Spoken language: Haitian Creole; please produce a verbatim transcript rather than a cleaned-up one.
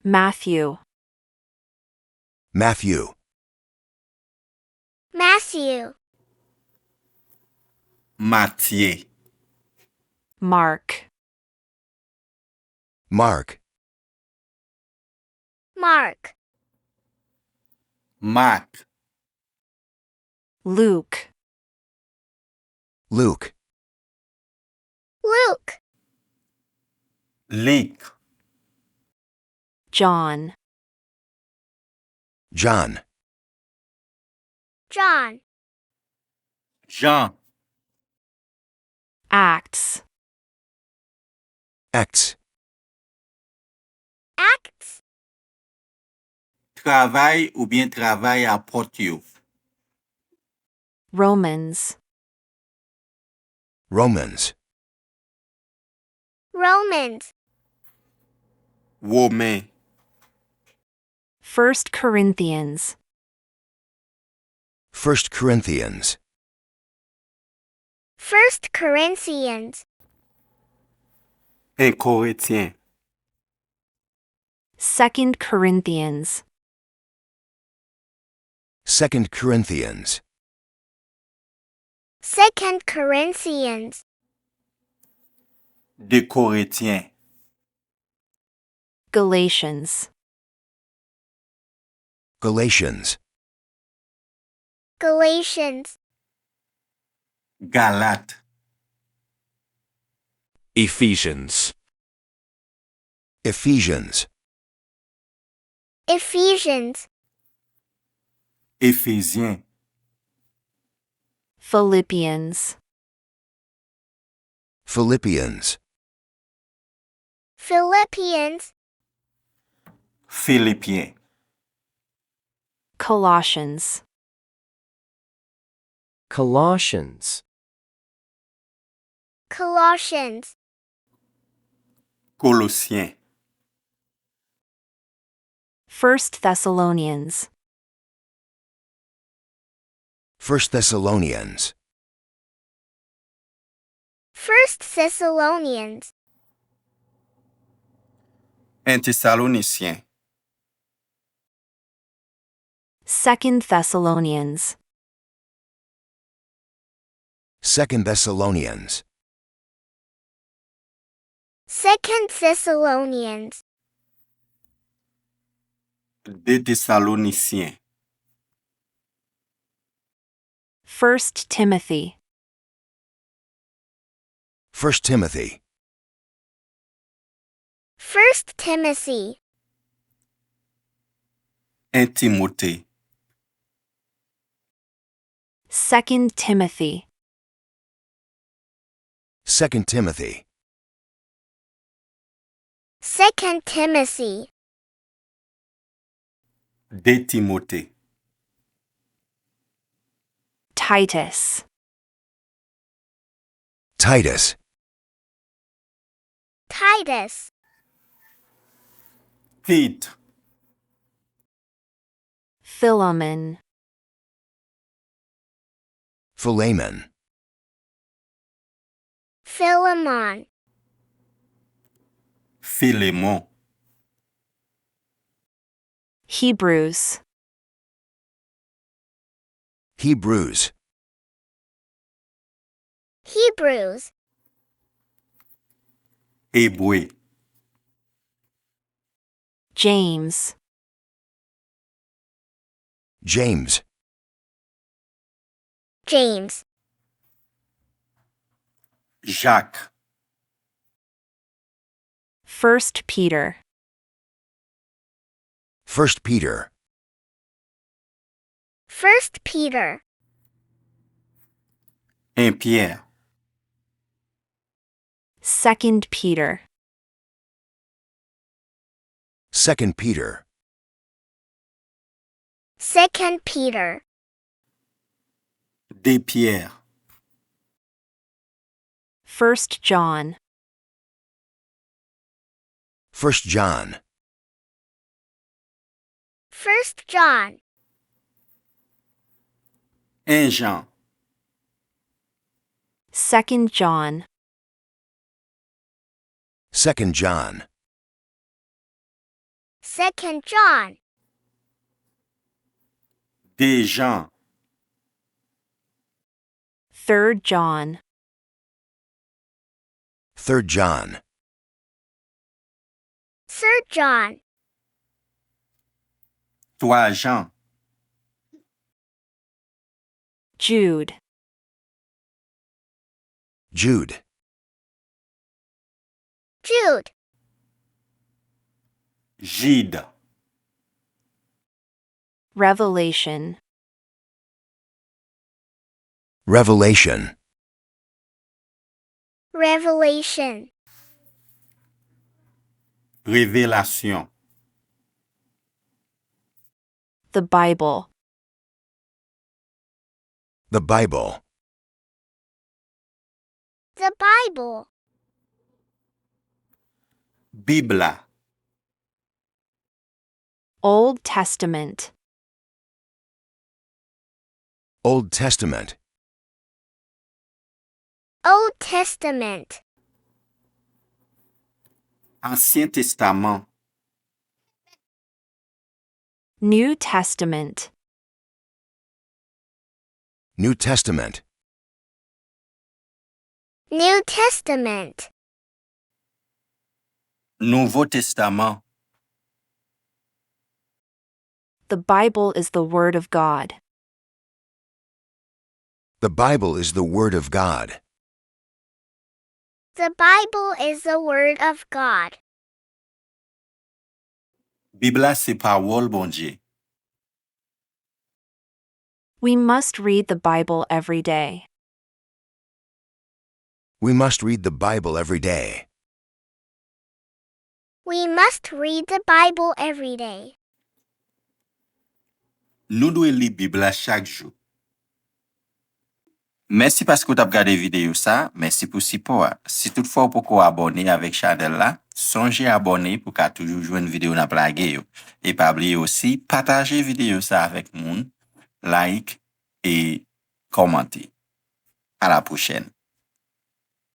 Matthew. Matthew. Matthew. Matye. Mark. Mark. Mark. Mak. Luke. Luke. Luke. Lik. John. John. John. Jan. Acts. Acts. Acts. Travay oubyen travay apot yo. Romans. Romans. Romans. Women. First Corinthians. First Corinthians. First Corinthians. En Korentyen. Second Corinthians. Second Corinthians. Second Corinthians. De Korentyen. Galatians. Galatians. Galatians. Galat. Ephesians. Ephesians. Ephesians. Efezyen. Philippians. Philippians. Philippians. Filipyen. Colossians. Colossians. Colossians. Kolosyen. First Thessalonians. First Thessalonians. First Thessalonians. En Tesalonisyen. Second Thessalonians. Second Thessalonians. Second Thessalonians. De Tesalonisyen. First Timothy. First Timothy. First Timothy. En Timote. Second Timothy. Second Timothy. Second Timothy. De Timote. Titus. Titus. Titus. Tit. Philemon. Philemon. Philemon. Filemon. Hebrews. Hebrews. Hebrews. Ebre. James. James. James. Jak. First Peter. First Peter. First Peter. En Pyè. Second Peter. Second Peter. Second Peter. De Pyè. First John. First John. First John. En Jan. Second John. Second John. Second John. De Jan. Third John. Third John. Third John. Twa Jan. Jude. Jude. Jude. Jid. Revelation. Revelation. Revelation. Revelasyon. The Bible. The Bible. The Bible. Bib la. Old Testament. Old Testament. Old Testament. Ansyen Testaman. New Testament. New Testament. New Testament. Nouvo Testaman. The Bible is the Word of God. The Bible is the Word of God. The Bible is the Word of God. Bib la se pawòl Bondye. We must read the Bible every day. We must read the Bible every day. We must read the Bible every day. Nou dwe li Bib la chak jou. Mèsi paske w t ap gade videyo sa, mèsi pou sipò a. Si toutfwa w poko abòne avèk chanèl la, sonje abòne pou w ka toujou jwenn videyo n ap lage yo. E pa bliye osi, pataje videyo sa avèk moun, like e kòmante. A la pwochèn.